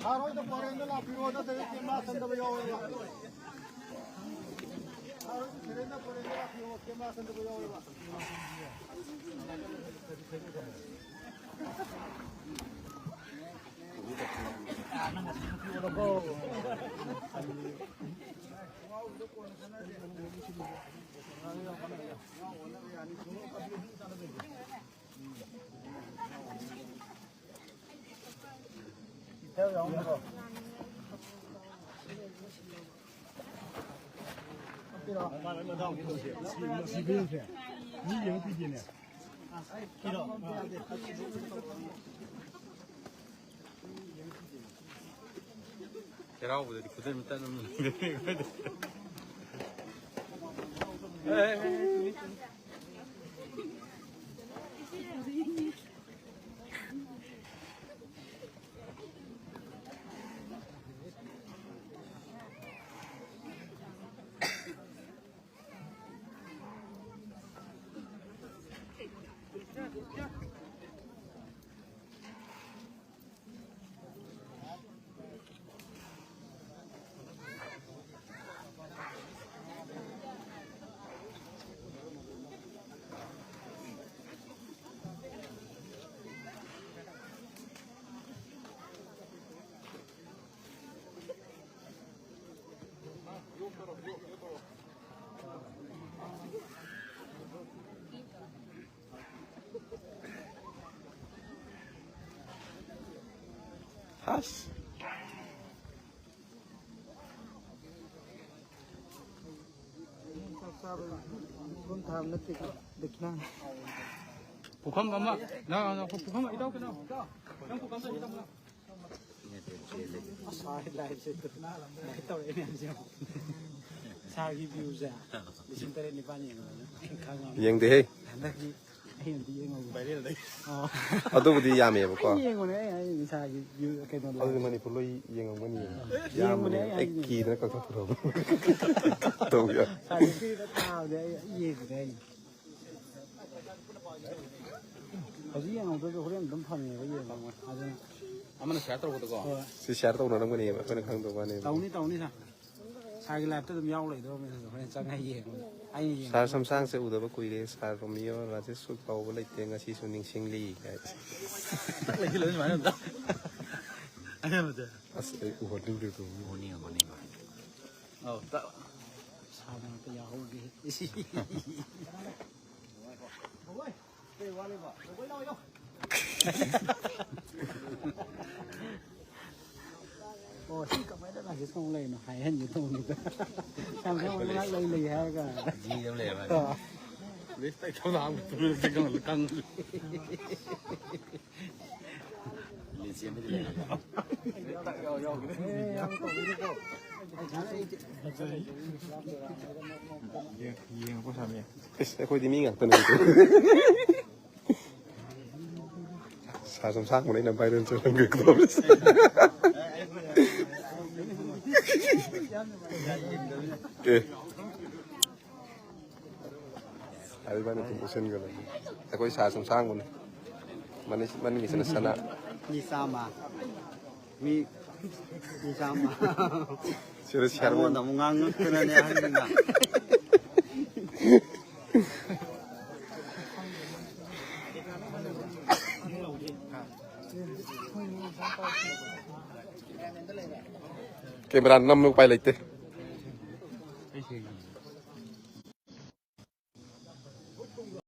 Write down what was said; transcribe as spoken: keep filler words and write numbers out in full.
ꯁꯥꯔ ꯍꯣꯏꯗ ꯄꯔꯦꯡꯗ ꯂꯥꯛꯄꯤꯔꯣ, ꯅꯠꯇ꯭ꯔꯗꯤ ꯀꯦꯃꯦꯔꯥ ꯆꯟꯗꯕ ꯌꯥꯎꯋꯦꯕ꯫ ꯁꯥꯔ ꯍꯣꯏꯗ ꯁꯦꯔꯦꯟꯗ ꯄꯔꯦꯡꯗ ꯂꯥꯛꯄꯤꯔꯣ, ꯀꯦꯃꯦꯔꯥ ꯆꯟꯗꯕ ꯌꯥꯎꯋꯦꯕ꯫ ꯆꯩꯔꯥꯎꯕꯗꯗꯤ ꯈꯨꯗꯩ ꯃꯇꯠ ꯑꯃ ꯂꯩꯕꯅꯤ ꯑꯩꯈꯣꯏꯗꯤ꯫ ꯑꯁ꯫ ꯆꯥꯛ ꯆꯥꯕ ꯄꯨꯈꯝ ꯊꯥꯕ ꯅꯠꯇꯦꯀꯣ, ꯗꯈꯤꯅꯥꯅꯤ꯫ ꯄꯨꯈꯝ ꯑꯃ, ꯅꯪ, ꯅꯪ, ꯄꯨꯈꯝ, ꯏꯇꯥꯎ ꯀꯩꯅꯣ? ꯅꯪ ꯄꯨꯈꯝ ꯑꯃ ꯏꯇꯥꯎ꯫ ꯑꯁ, ꯍꯥꯏ ꯂꯥꯏꯐꯁꯦ ꯑꯗꯨꯃꯥꯏꯅ ꯇꯧꯔꯛꯑꯦ ꯃꯌꯥꯝꯁꯦ꯫ ꯁꯥꯔꯒꯤ ꯚ꯭ꯌꯨꯁꯦ ꯂꯤꯁꯤꯡ ꯇꯔꯦꯠ ꯅꯤꯄꯥꯟ ꯌꯦꯡꯉꯕꯅꯤ꯫ ꯑꯩꯅ ꯈꯪꯉꯕꯅꯤ꯫ ꯌꯦꯡꯗꯦꯍꯦ꯫ ꯍꯟꯗꯛꯀꯤ ꯍꯦꯟꯗꯤ ꯌꯦꯡꯍꯧꯕ꯫ ꯚꯥꯏꯔꯦꯜꯗꯩ꯫ ꯑꯣ꯫ ꯑꯗꯨꯕꯨꯗꯤ ꯌꯥꯝꯃꯦꯕꯀꯣ꯫ ꯑꯩ ꯌꯦꯡꯉꯨꯅꯦ, ꯑꯩ, ꯑꯩ ꯏꯁꯥꯒꯤ ꯚ꯭ꯌꯨ ꯀꯩꯅꯣ ꯑꯗꯨꯗꯤ ꯂꯥꯛꯑꯦ꯫ ꯃꯅꯤꯄꯨꯔ ꯂꯣꯏ ꯌꯦꯡꯉꯝꯒꯅꯤ꯫ ꯌꯦꯡꯕꯅꯦ, ꯌꯥꯝꯕꯅꯦ꯫ ꯑꯩ ꯑꯩ ꯍꯥꯏꯁꯤꯅꯦ꯫ ꯀꯤꯗꯅ ꯀꯛꯊꯠꯄꯗꯣ꯫ ꯇꯧ ꯌꯥ꯫ ꯁꯥꯏꯗ ꯀꯤꯗ ꯊꯥꯕꯗꯤ ꯑꯩ ꯌꯦꯡꯕꯅꯦ ꯑꯩ꯫ ꯍꯧꯖꯤꯛ ꯌꯦꯡꯍꯧꯗ꯭ꯔꯁꯨ ꯍꯣꯔꯦꯟ ꯑꯗꯨꯝ ꯐꯪꯉꯦꯕ ꯌꯦꯡꯕ꯫ ꯑꯗꯨꯅ ꯑꯃꯅ ꯁꯤꯌꯥꯔ ꯇꯧꯕꯗꯀꯣ꯫ ꯍꯣꯏ꯫ ꯁꯤ ꯁꯤꯌꯥꯔ ꯇꯧꯅꯔꯝꯒꯅꯦꯕ ꯑꯩꯈꯣꯏꯅ ꯈꯪꯗꯕ ꯋꯥꯅꯦꯕ꯫ ꯇꯧꯅꯤ, ꯇꯧꯅꯤ ꯁꯥꯔ꯫ ꯁꯥꯔꯒꯤ ꯂꯥꯏꯐꯇ ꯑꯗꯨꯝ ꯌꯥꯎ ꯂꯩꯗꯧꯔꯕꯅꯦ꯫ ꯍꯣꯔꯦꯟ ꯆꯪꯉ ꯌꯦꯡꯉꯣ꯫ ꯑꯩꯅ ꯌꯦꯡꯉꯣ꯫ ꯁꯥꯔ ꯁꯝꯁꯥꯡꯁꯦ ꯎꯗꯕ ꯀꯨꯏꯔꯦ꯫ ꯁꯥꯔ ꯔꯣꯃꯤꯌꯣ, ꯔꯥꯖꯦꯁ ꯀꯥꯎꯕ ꯂꯩꯇꯦ, ꯉꯁꯤꯁꯨ ꯅꯤꯡꯁꯤꯡꯂꯤ ꯀꯥꯏ꯫ ꯇꯛ ꯂꯩꯁꯤꯜꯂꯣ ꯁꯨꯃꯥꯏꯅ ꯑꯝꯇ꯫ ꯑꯍꯥꯟꯕꯗ꯫ ꯑꯁ, ꯑꯩ ꯎꯍꯟꯅꯤꯡꯗꯦ ꯇꯧꯕꯅꯤ꯫ ꯎꯍꯟꯅꯤꯡꯉꯝꯒꯅꯤꯕ꯫ ꯑꯧ, ꯇꯛ꯫ ꯁꯥꯔ ꯃꯔꯛꯇ ꯌꯥꯎꯍꯧꯒꯦ꯫ ꯑꯣ, ꯁꯤ ꯀꯃꯥꯏꯅ ꯂꯥꯛꯀꯦ ꯇꯧ ꯂꯩꯔꯤꯅꯣ? ꯍꯥꯏꯍꯟꯒꯦ ꯇꯧꯕꯅꯤꯗ꯫ ꯌꯥꯝ ꯈꯪꯕ ꯉꯥꯛ ꯂꯩ, ꯂꯩ ꯍꯥꯏꯔꯒ꯫ ꯖꯤ ꯑꯗꯨꯝ ꯂꯩꯔꯕ꯫ ꯑꯣ꯫ ꯄꯨꯂꯤꯁꯇ ꯊꯧꯗꯥꯡ ꯄꯨꯂꯤꯁꯇ ꯀꯪ-, ꯀꯪ-, ꯂꯤꯟ ꯆꯦꯟꯕꯗꯤ ꯂꯩꯔꯕ꯫ ꯑꯦ, ꯌꯥꯝ ꯇꯧꯕꯤꯔꯤꯀꯣ꯫ ꯌꯦꯡꯉꯣꯀꯣ ꯁꯥꯃꯤ꯫ ꯏꯁ, ꯑꯩꯈꯣꯏꯗꯤ ꯃꯤ ꯉꯥꯛꯇꯅꯦ꯫ ꯁꯥ ꯁꯨꯝ ꯁꯥꯡꯕꯅ ꯑꯩꯅ ꯚꯥꯏꯔꯦꯜ ꯆꯠꯍꯟꯒꯦ ꯇꯧꯔꯤꯁꯦ꯫ ꯑꯦ꯫ ꯍꯥꯏꯔꯤꯕ ꯑꯩꯅ ꯑꯗꯨꯝ ꯎꯠꯁꯤꯟꯒꯗꯕꯅꯤ꯫ ꯑꯩꯈꯣꯏ ꯁꯥ ꯁꯨꯝ ꯁꯥꯡꯕꯅꯤ꯫ ꯃꯅꯤꯡ-, ꯃꯅꯤꯡꯒꯤꯁꯤꯅ ꯁꯅꯥ꯫ ꯃꯤ ꯆꯥꯝꯃ꯫ ꯃꯤ, ꯃꯤ ꯆꯥꯝꯃ꯫ ꯁꯤꯗ ꯁꯤꯌꯥꯔ ꯑꯩꯉꯣꯟꯗ ꯑꯃꯨꯛ ꯉꯥꯡꯉꯛꯇꯅꯅꯦ ꯑꯍꯟꯁꯤꯡꯅ꯫ ꯀꯦꯃꯦꯔꯥ ꯅꯝꯃꯦ, ꯎꯄꯥꯏ ꯂꯩꯇꯦ꯫